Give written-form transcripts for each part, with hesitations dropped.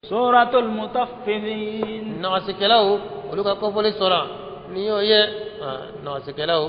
سورة المطففين. Nagasikɛlaw olu ka kɔfɔli sɔrɔ n'i y'o ye, nagasikɛlaw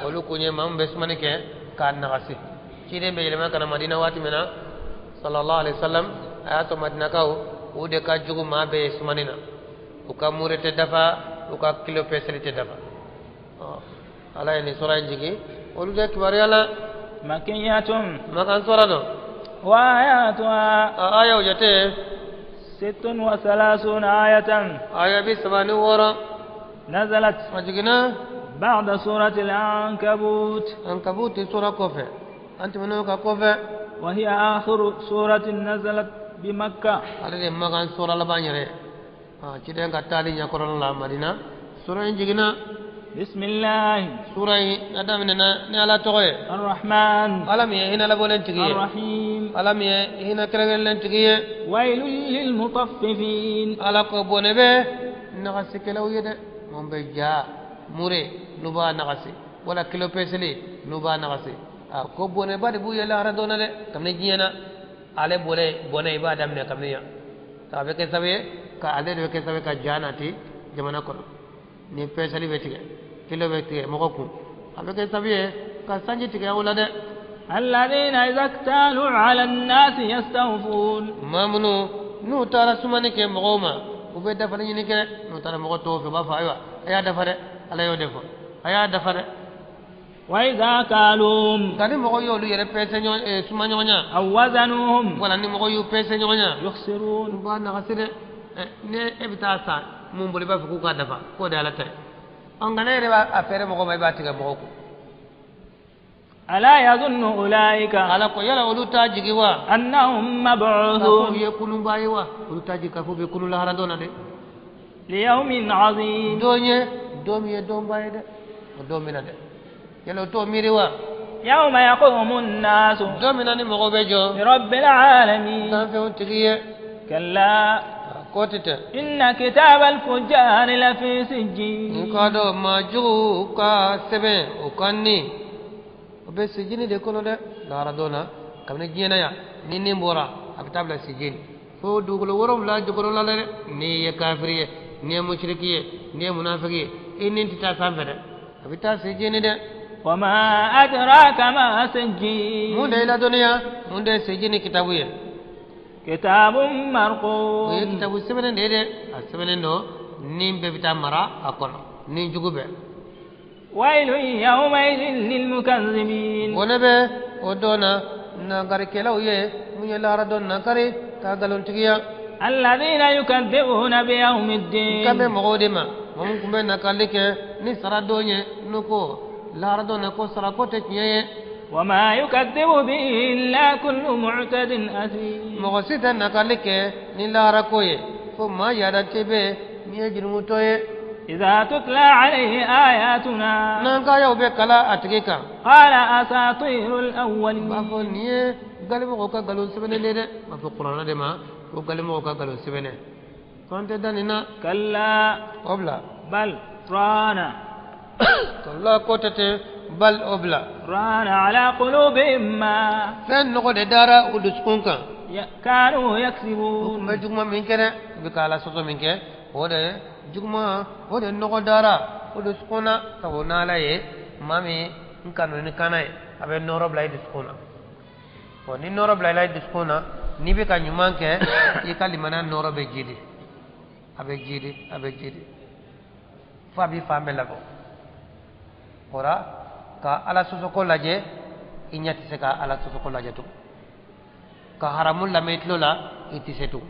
olu kun ye maa min bɛ sumani kɛ k'a nagasi. Ciden bɛ yɛlɛma ka na Madina waati min na, sallallahu alaihi wasallam, a y'a sɔrɔ Madinakaw o de ka jugu maa bɛɛ ye sumani na. U ka mure tɛ dafa, u ka kilo peseli tɛ dafa. Ala ye nin sura in jigin olu de kibaruya la. مكية. Makan sura don. وآياتها A ayaw jate 36 آية. Aya 36. نزلت A jiginna بعد سورة العنكبوت. Ankabuti sura kɔfɛ, an tɛmɛn'o kan kɔfɛ. وهي آخر سورة نزلت بمكة. Ale de makan sura laban yɛrɛ, ciden ka taali ɲɛkɔrɔla la Madina, sura in jiginna. بسم الله. Sura in a daminɛna ni Ala tɔgɔ ye. الرحمن. Ala min ye hinɛ labɔlen tigi ye. الرحيم. Ala min ye hinɛ kɛrɛnkɛrɛnlen tigi ye. ويل للمطففين. Ala ko bɔnɛ bɛ nagasikɛlaw ye dɛ, mun bɛ ja mure n'u b'a nagasi wala kilo peseli n'u b'a nagasi. A ko bɔnɛba de b'u ye lahara don na dɛ. Kabini diɲɛ na ale bɔnɛ bɔnɛ i b'a daminɛ kabini yan, a bɛ kɛ sababu ye ka ale de bɛ kɛ sababu ye ka ja nati jamana kɔnɔ. Ni peseli bɛ tigɛ, kilo bɛ tigɛ mɔgɔ kun, a bɛ kɛ sababu ye ka sanji tigɛ aw la dɛ. الذين إذا اكتالوا على الناس يستوفون. Maa minnu n'u taara sumani kɛ mɔgɔw ma, u bɛ dafali ɲini kɛ. N'u taara mɔgɔ tɔw fɛ, u b'a fɔ: ayiwa, a y'a dafa dɛ, Ala y'o de fɔ, a y'a dafa dɛ. وإذا كالوهم Nka ni mɔgɔw y'olu yɛrɛ pɛsɛ ɲɔgɔn suma ɲɔgɔn ɲa أو وزنوهم wala ni mɔgɔw y'u pɛsɛ ɲɔgɔn ɲa يخسرون. U b'a nagasi dɛ. Ni e bɛ taa san mun bolo, i b'a fɔ k'u k'a dafa, k'o de ye Ala ta ye. Ɔ, nka ne yɛrɛ b'a feere mɔgɔ ma, i b'a tigɛ mɔgɔw kun. ألا يظن أولئك Ala ko yala olu t'a jigi wa أنهم k'a fɔ u مبعوثون ye kununba ye wa? Olu t'a jigi k'a fɔ u bɛ kunun lahara don na dɛ. ليوم عظيم. Don ye don min ye donba ye dɛ, o don min na dɛ, yala o t'o miiri wa? يوم يقوم الناس Don min na ni mɔgɔw bɛ jɔ لرب العالمين. sanfɛnw tigi ye. كلا. Ko tɛ tɛ. إن كتاب الفجار لفي N سجين. k'a dɔn maa jugu ka sɛbɛn o ka ni o bɛ sijini de kɔnɔ dɛ lahara don na. Kabini diɲɛ na yan ni nin bɔra, a bɛ taa bila sijini fo dugukolo 7 jukɔrɔla la dɛ. N'i ye kafiri ye, n'i ye musiriki ye, n'i ye munafiki ye, i nin tɛ taa sanfɛ dɛ, a bɛ taa sijini dɛ. وما أدراك ما سجين. Mun de ye ladɔnniya mun de ye sijini kitabu ye? كتاب O ye مرقوم. kitabu sɛbɛnnen de ye dɛ, a sɛbɛnnen don, nin bɛɛ bɛ taa mara a kɔnɔ, nin jugu bɛɛ. ويل يومئذ للمكذبين. Bɔnɛ bɛ o don na nankarikɛlaw ye, mun ye lahara don nankari k'a nkalontigiya. الذين يكذبون بيوم N kan bɛ الدين. mɔgɔw de ma, mɔgɔ min tun bɛ nakali kɛ ni sara don ye, n'u ko lahara don na ko sara ko tɛ tiɲɛ ye. وما يكذب به إلا كل معتد أثيم. Mɔgɔ si tɛ nakali kɛ ni lahara ko ye fo maa yaadate bɛ min ye jurumutɔ ye. إذا تتلى عليه آياتنا N'an ka ayaw bɛ kala a tigi kan قال أساطير u b'a الأولين. fɔ nin ye galimɔgɔw ka nkalon sɛbɛnnen de dɛ. U b'a fɔ kuranɛ de ma ko galimɔgɔw ka nkalon sɛbɛnnen ko an tɛ da nin na. كلا. O bila. بل ران. Kala, ko tɛ ten, bal, o bila. ران على قلوبهم ما Fɛn nɔgɔ de dara u dusukun kan كانوا u tun يكسبون. bɛ juguman min kɛ dɛ, u bɛ ka Ala sɔsɔ min kɛ, o de juguman, o de nɔgɔ dara o dusukun na. Sabu n'Ala ye maa min n kanu ni kana ye, a bɛ nɔrɔ bila i dusukun na. Ɔ, ni nɔrɔ bila i dusukun na, n'i bɛ ka ɲuman kɛ, i ka limaniya nɔrɔ bɛ jidi, a bɛ jidi, a bɛ jidi fo a b'i fan bɛɛ labɔ. O la ka Ala sɔsɔko lajɛ, i ɲɛ tɛ se ka Ala sɔsɔko lajɛ tugun. Ka haramu lamɛn i tulo la, i tɛ se tugun.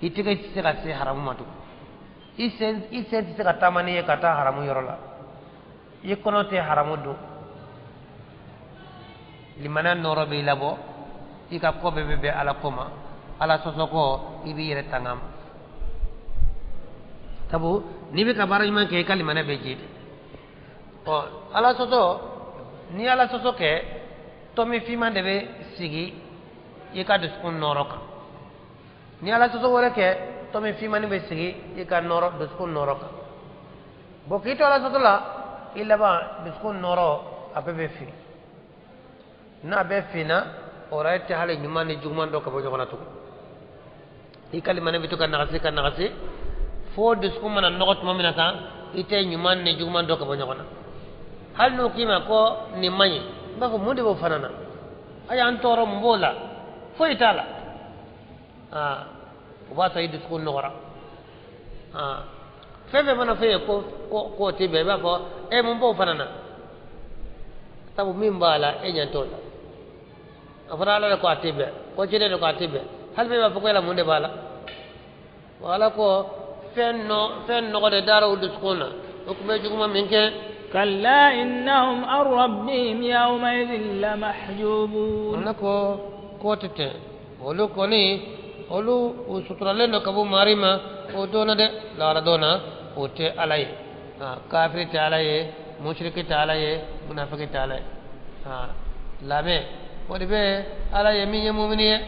I tɛgɛ tɛ se ka se haramu ma tugun. I sen tɛ se ka taama n'i ye ka taa haramu yɔrɔ la. I kɔnɔ tɛ haramu dun. Limaniya nɔrɔ b'i labɔ, i ka ko bɛɛ bɛ bɛn Ala ko ma. Ala sɔsɔkɔ, i b'i yɛrɛ tanga ma, sabu n'i bɛ ka baara ɲuman kɛ, i ka limaniya bɛ jidi. Ɔ, Ala sɔsɔ, n'i ye Ala sɔsɔ kɛ, tɔmi finman de bɛ sigi i ka dusukun nɔrɔ kan. Ni Ala sɔsɔ wɛrɛ kɛ, tɔmi finmani bɛ sigi i ka nɔrɔ dusukun nɔrɔ kan. Bɔn, k'i to Ala sɔsɔ la, i laban dusukun nɔrɔ a bɛɛ bɛ fin. N'a bɛɛ finna, o la e tɛ hali ɲuman ni juguman dɔ ka bɔ ɲɔgɔn na tugun. I ka limaniya bɛ to ka nagasi ka nagasi fo dusukun mana nɔgɔ tuma min na kan i tɛ ɲuman ni juguman dɔn ka bɔ ɲɔgɔn na. Hali n'o k'i ma ko nin man ɲi, n b'a fɔ mun de b'o fana na? A y'an tɔɔrɔ, mun b'o la? Foyi t'a la. O b'a sɔrɔ i dusukun nɔgɔra. Fɛn fɛn mana f'e ye ko k'o tɛ bɛn, i b'a fɔ e mun b'o fana na? Sabu min b'a la e ɲɛ t'o la. A fɔra Ala de ko a tɛ bɛn, ko ciden de ko a tɛ bɛn, hali bɛɛ b'a fɔ ko yala mun de b'a la? Ala ko fɛn nɔgɔ de dara u dusukun na, o tun bɛ juguman min kɛ. كلا إنهم عن ربهم يومئذ لمحجوبون. Ala ko k'o tɛ ten, olu kɔni olu u suturalen don ka bɔ mari ma o don na dɛ, lahara don na o tɛ Ala ye. Kafiri tɛ Ala ye, musiriki tɛ Ala ye, munafiki tɛ Ala ye. Lamɛn o de bɛ Ala ye min ye mumini ye.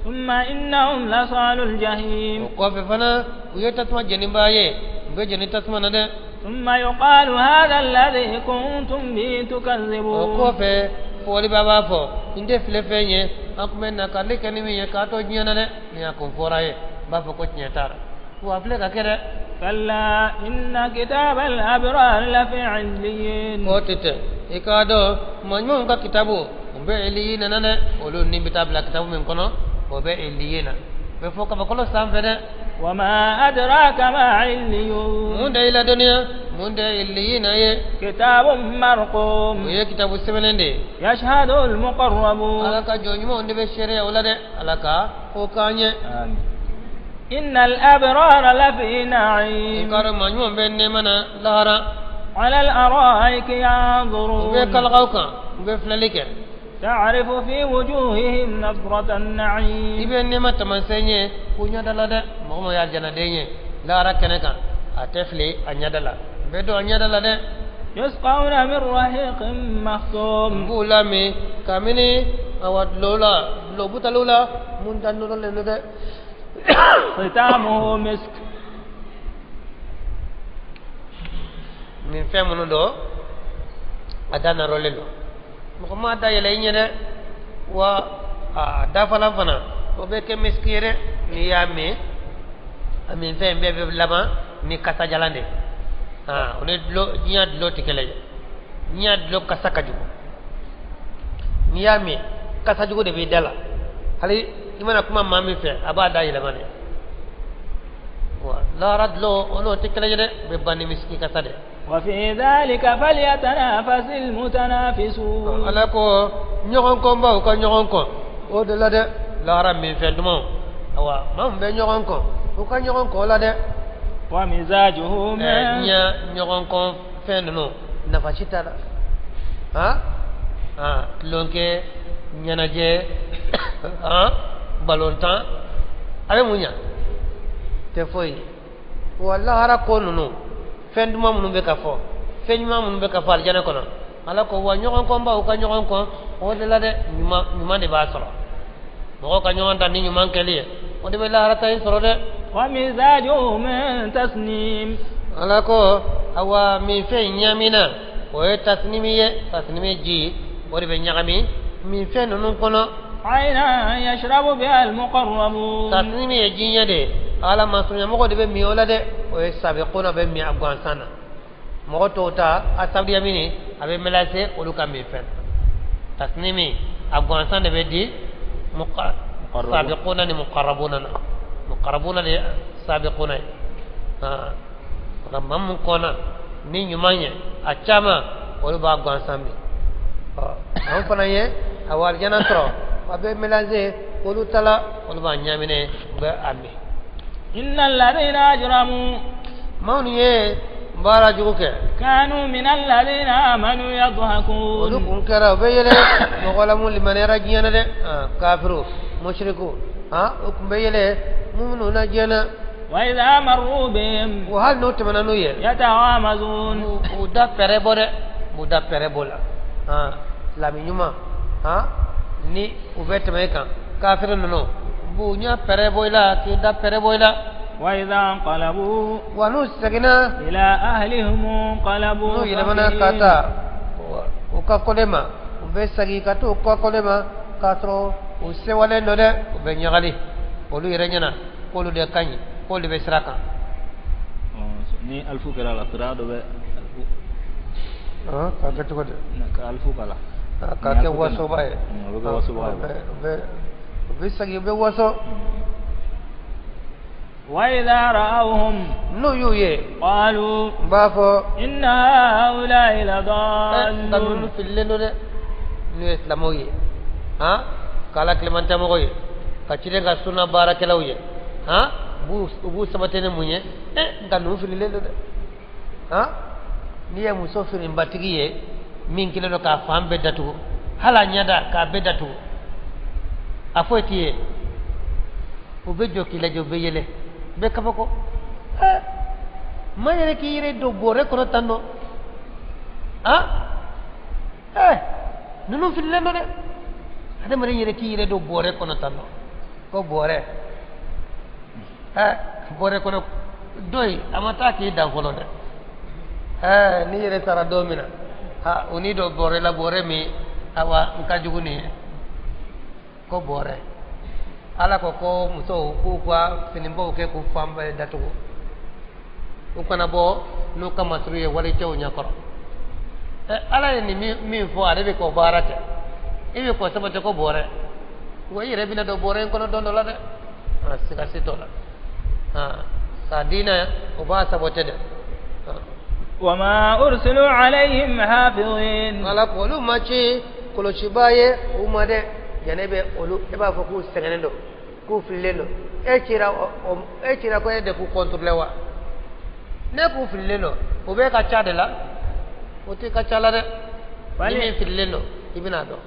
ثم إنهم لصال الجحيم. O kɔfɛ fana u ye tasuma jenibaa ye, u bɛ jeni tasuma na dɛ. ثم يقال هذا الذي كنتم به تكذبون. O kɔfɛ fɔliba b'a fɔ n tɛ filɛ fɛn ye an tun bɛ nakarili kɛ ni min ye k'a to diɲɛ na dɛ, nin y'a kun fɔra ye, n b'a fɔ ko tiɲɛ t'a la, wa a filɛ ka kɛ dɛ. كلا إن كتاب الأبرار لفي عليين. O tɛ tɛ, i k'a dɔn maa ɲumanw ka kitabu o bɛ iliyin na dɛ, olu ni bɛ taa bila kitabu min kɔnɔ o bɛ iliyin na, o bɛ fɔ kabakolo sanfɛ dɛ. وما أدراك ما عليون. Mun de y'i ladɔnniya mun de ye iliyin ye? كتاب مرقوم. O ye kitabu sɛbɛnnen de ye. يشهده المقربون. Ala ka jɔn ɲumanw de bɛ seereya o la dɛ, Ala ka o k'an ye. إن الأبرار لفي I نعيم. k'a dɔn maa ɲumanw bɛ nɛɛma na lahara. على الأرائك U bɛ ينظرون. kalakaw kan, u bɛ filɛli kɛ. تعرف في وجوههم نظرة I النعيم. bɛ nɛɛma taamasiyɛn ye u ɲɛda la dɛ, mɔgɔ min ye alijanaden ye lahara kɛnɛ kan a tɛ fili a ɲɛda la, u bɛ don a ɲɛda la dɛ. يسقون من رحيق مختوم. U b'u lamin kabini awa dulɔ la, dulɔ butaliw la mun da nɔrɔlen don dɛ. ختامه مسك. Nin fɛn minnu don a da nɔrɔlen don, mɔgɔ ma da yɛlɛ i ɲɛ dɛ, wa a dafalan fana o bɛ kɛ misiki ye dɛ. N'i y'a min, a min fɛn bɛɛ bɛ laban ni kasajalan de ye. O ni dulɔ diɲɛ dulɔ tɛ kelen ye. Diɲɛ dulɔ kasa ka jugu, n'i y'a min kasa jugu de b'i da la, hali i mana kuma maa min fɛ a b'a da yɛlɛma de. Wa lahara dulɔ o n'o tɛ kelen ye dɛ, o bɛ ban ni misiki kasa de. وفي ذلك فليتنافس المتنافسون. Ala ko ɲɔgɔn kɔnbaw ka ɲɔgɔn kɔn o de la dɛ, lahara min fɛn dumanw, awa maa min bɛ ɲɔgɔn kɔn u ka ɲɔgɔn kɔn o la dɛ. ومزاجه من Diɲɛ ɲɔgɔn kɔn fɛn ninnu nafa si t'a la. Tulonkɛ, ɲɛnajɛ, balontan, a bɛ mun ɲa? Tɛ foyi. Wa lahara ko ninnu fɛn duman minnu bɛ ka fɔ, fɛn ɲuman minnu bɛ ka fɔ alijana kɔnɔ, Ala ko wa ɲɔgɔn kɔnbaw ka ɲɔgɔn kɔn o de la dɛ, ɲuman de b'a sɔrɔ. Mɔgɔw ka ɲɔgɔn ta ni ɲuman kɛli ye, o de bɛ lahara ta in sɔrɔ dɛ. ومزاجه من تسنيم. Ala ko awa min fɛn ɲaamina o ye tasnimi ye, tasnimi ji o de bɛ ɲagami min fɛn ninnu kɔnɔ. عينا يشرب بها المقربون. Tasnimi ye jiɲɛ de ye, Ala masurunyamɔgɔ de bɛ min o la dɛ, o ye sabiquna bɛ min a gansan na. Mɔgɔ tɔw ta a sabiyamini a bɛ mɛlase olu ka min fɛn. Tasnimi a gansan de bɛ di sabiquna ni muqarrabuna na, muqarrabuna de sabiquna ye. Nka maa mun kɔnna ni ɲuman ye a caman olu b'a gansan min. Anw fana ye a alijana sɔrɔ a bɛ mélanger olu ta la, olu b'a ɲaminɛ u bɛ a min. إن الذين أجرموا Maa minnu ye baara jugu kɛ كانوا من الذين آمنوا يضحكون. Olu kun kɛra u bɛ yɛlɛ mɔgɔ la mun limaniyara diɲɛ na dɛ, kafiru mushriku, o kun bɛ yɛlɛ minnu na diɲɛ na. وإذا مروا بهم Wa hali n'u tɛmɛna n'u ye يتغامزون. U da pɛrɛ bɔ dɛ, u da pɛrɛ bɔ la. Silamɛ ɲuman ni u bɛ tɛmɛ e kan, kafiri ninnu u b'u ɲɛ pɛrɛ bɔ i la k'i da pɛrɛ bɔ i la. وإذا انقلبوا Wa n'u seginna إلى أهلهم انقلبوا n'u yɛlɛmana ka فكهين. taa u ka kɔlɛ ma, u bɛ segin ka t'u ka kɔlɛ ma k'a sɔrɔ u sewalen don dɛ, u bɛ ɲagali olu yɛrɛ ɲɛna. K'olu de ka ɲi, k'olu de bɛ sira kan. Ni alifu kɛra la, sira dɔ bɛ alifu. K'a kɛ cogo di? Ka alifu k'a la. K'a kɛ wasoba ye. O bɛ kɛ wasoba ye. U bɛ segin, u bɛ waso. وإذا رأوهم n'u y'u ye قالوا n b'a fɔ إن هؤلاء nka ninnu لضالون fililen don dɛ. N'u ye silamɛw ye, han, k'ala tilemantamɔgɔw ye, ka ciden ka sunna baarakɛlaw ye, han, u b'u sabati ni mun ye? Nka ninnu fililen don dɛ. Han, n'i ye muso finibatigi ye min kɛlen don k'a fan bɛɛ datugu, hali a ɲɛda k'a bɛɛ datugu, a foyi t'i ye, u bɛ jɔ k'i lajɛ, u bɛ yɛlɛ, u bɛ kabako. Ma yɛrɛ k'i yɛrɛ don bɔrɛ kɔnɔ tan nɔ, han, ninnu fililen don dɛ. Adamaden yɛrɛ k'i yɛrɛ don bɔrɛ kɔnɔ tan nɔ, ko bɔrɛ, bɔrɛ kɔnɔ dɔ in a ma taa k'i dan fɔlɔ dɛ. N'i yɛrɛ sara don min na, ha, o n'i don bɔrɛ la, bɔrɛ min awa n ka jugu nin ye, ko bɔrɛ. Ala ko ko musow k'u ka finibaw kɛ k'u fan bɛɛ datugu, u kana bɔ n'u ka masuru ye walicɛw ɲɛkɔrɔ. Ala ye nin min fɔ, ale bɛ k'o baara kɛ, i bɛ k'o sabati ko bɔrɛ, wa i yɛrɛ bɛna don bɔrɛ in kɔnɔ don dɔ la dɛ. Siga si t'o la. K'a diinɛ o b'a sabati dɛ. وما أرسلوا عليهم حافظين. Ala ko olu ma ci kɔlɔsibaa ye u ma dɛ. Jɛnɛ bɛ olu, e b'a fɔ k'u sɛgɛnnen don, k'u fililen don. E cira, e cira ko e de k'u contrôler wa? Ne k'u fililen don, o b'e ka ca de la, o t'i ka ca la dɛ. Ni min fililen don, i bɛna dɔn.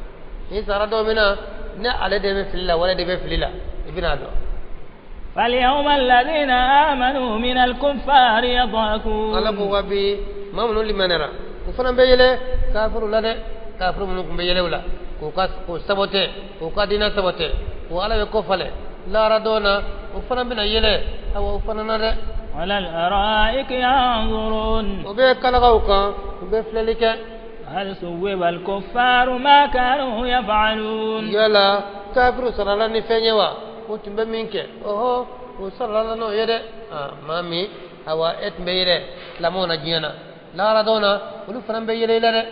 Ni sara don min na, ne ale de bɛ fili la wala de bɛ fili la, i bɛna dɔn. فاليوم الذين آمنوا من الكفار يضحكون. Ala ko wa bi maa minnu limaniyara, u fana bɛ yɛlɛ kafiru la dɛ. Kafiru minnu tun bɛ yɛlɛ u la k'u ka k'u sabote, k'u ka diinɛ sabote, o ala bɛ ko falen lahara don na, o fana bɛna yɛlɛ, awa o fana na dɛ. على الأرائك ينظرون. U bɛ kalakaw kan, u bɛ filɛli kɛ. هل ثوب الكفار ما كانوا يفعلون. Yala kafiru sarala ni fɛn ye wa, u tun bɛ min kɛ? Ɔhɔ, u sarala n'o ye dɛ. Maa min awa e tun bɛ yɛlɛ silamɛw na diɲɛ na, lahara don na olu fana bɛ yɛlɛ i la dɛ.